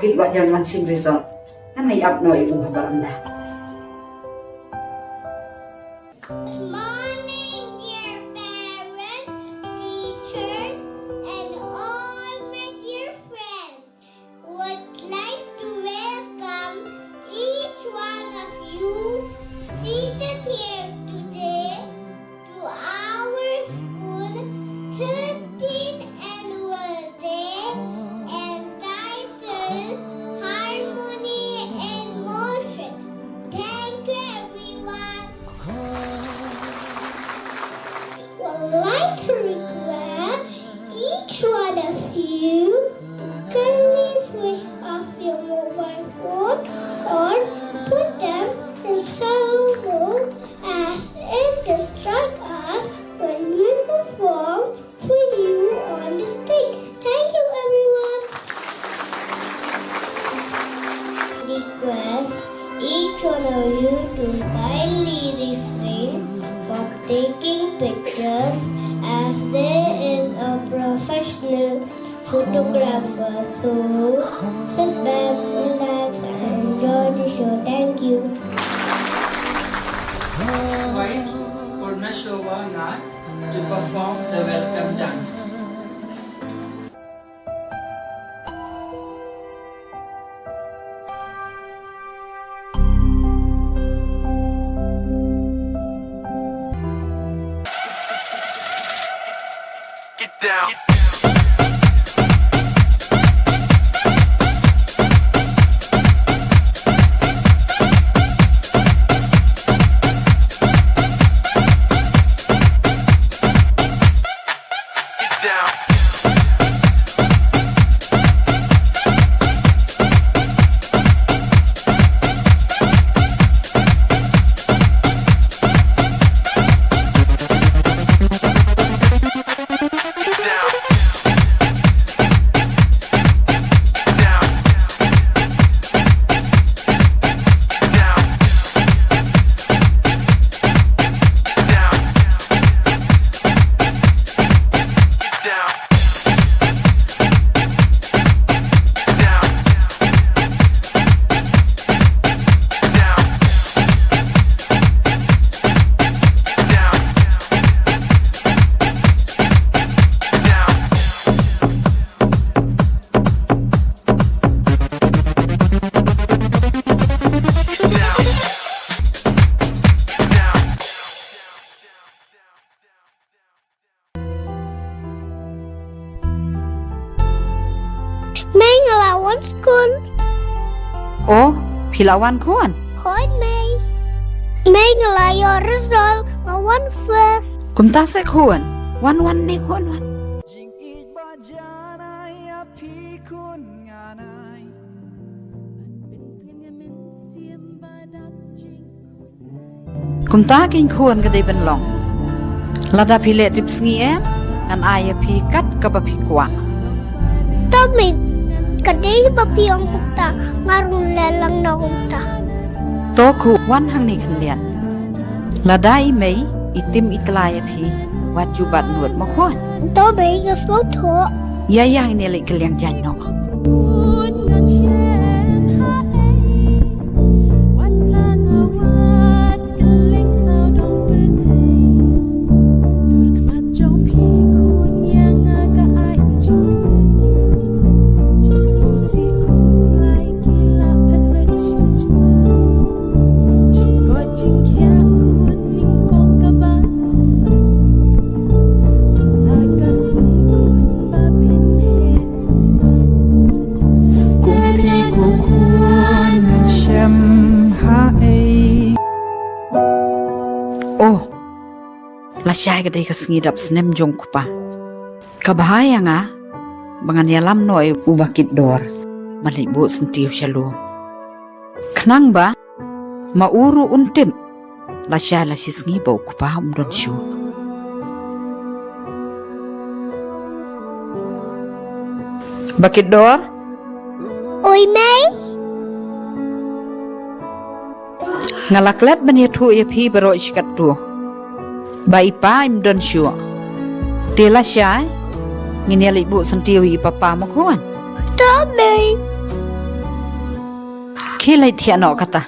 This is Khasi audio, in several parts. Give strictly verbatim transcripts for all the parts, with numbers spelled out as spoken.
Ki la jan wan shim result. Ngan ïa ap noh ïa u ha baranda. Morning, dear parents, teachers, and all my dear friends. Would like to welcome each one of you seated here today to our school thirteenth annual day entitled Harmony in Motion. Thank you, everyone. Would like to request each one of you to kindly switch off your mobile phone or put them in silent mode, as it distracts us when we perform for you on the stage. Thank you, everyone. Request each one of you to kindly refrain from taking pictures, as there is a professional photographer. So sit back, relax, and enjoy the show. Thank you. Invite Purnashobha Nath to perform the welcome dance. Get down. Mei, nga la wan skul. Oh, phi la wan khun? Hooid mei. Mei, nga la ïoh result, nga wan first. Kumta se khun. Wan wan ne khun wan. Kumta kein khun ka dei ban long. Lada phi leh tipsngi em, ngan ai ïa phi kat kaba phi kwah. To mei, ka dei ba phi ong kumta, nga ruh ngan leh lang noh kumta. To khun, wan hangne khyndiat. Lada i mei i tim i tla ïa phi, wat ju bat nud mo khun. To mei, nga sngewthuh. Ïa ïa, ngin ïa leit kylliang jaiñ noh. Oh, lashai ka dei ka sngi dap snem jong u kpa. Ka bha ïa nga ba ngan ïalam noh ïa u Bah Kitdor ban leit buh syntiew sha lum. Khnang ba ma u ruh un tip lashai la shisngi ba u kpa um don shuh. Bah Kitdor. Oi mei. Nga la klet ban ïathuh ïa phi baroh shi katto ba i pa im don shuh. Te lashai ngin ïa leit buh syntiew ïa i papa mo khun. To mei. Phi leit thiah noh kata.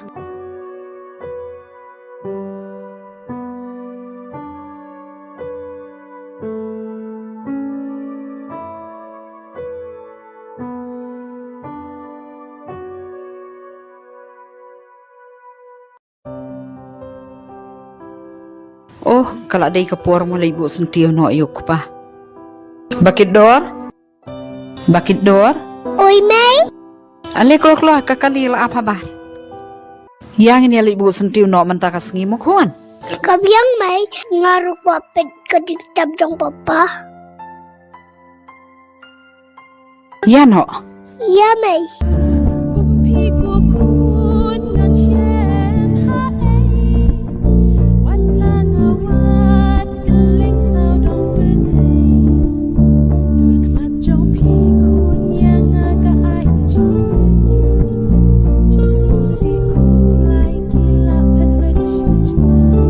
Oh, ka la dei ka por mo leit buh syntiew noh ïa u kpa. Ba kit dor. Ba kit dor. Oi mei. Ale ko klo ka kali la ap habar. Ïa ngin ïa leit buh syntiew noh mynta ka sngi mo khun. Ka biang mei, nga ruh kwah peit ka ding tam jong papa. Ïa noh. Ïa mei. Kum phi ko khun ngan shem ha ei. Wan la nga wad kylleng sawdong pyrthei. Dur khmat jong phi khun ïa nga ka ai jingmut. Jisu si khun slai ki la pynlut sha jngai.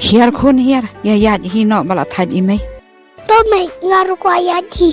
Hiar khun hiar, ïa ïaid hi noh ba la thait i mei. To mei, nga ruh kwah ïaid hi.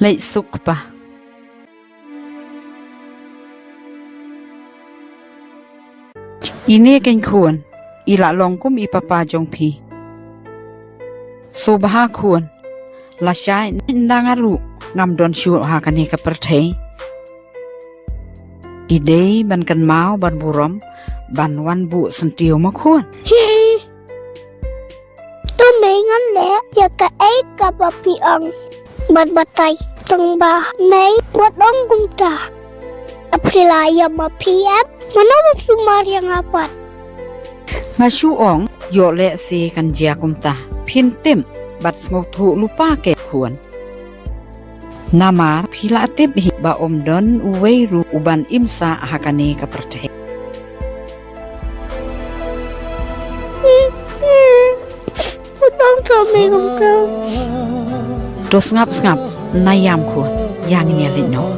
Leit suk kpa. Ine kein khun, i la long kum i papa jong phi. Sngewbha khun, lashai ynda nga ruh ngam don shuh ha kane ka pyrthei. I dei ban kynmaw ban burom ban wan buh syntiew mo khun. Hmm. To mei ngan leh ïa kaei kaba phi ong. Ban batai tang ba mei wat ong kumta. Phi la ïa ma phi em. Mano ba sumar ïa nga pat. Nga shu ong ïoh leh se kan jia kumta. Phin tip bad sngewthuh lypa kein khun. Namar phi la tip hi ba ym don uwei ruh uban im sah ha kane ka pyrthei. Putong to mei kumta. To sngap sngap, na ïam khun, ïa ngin ïa leit noh.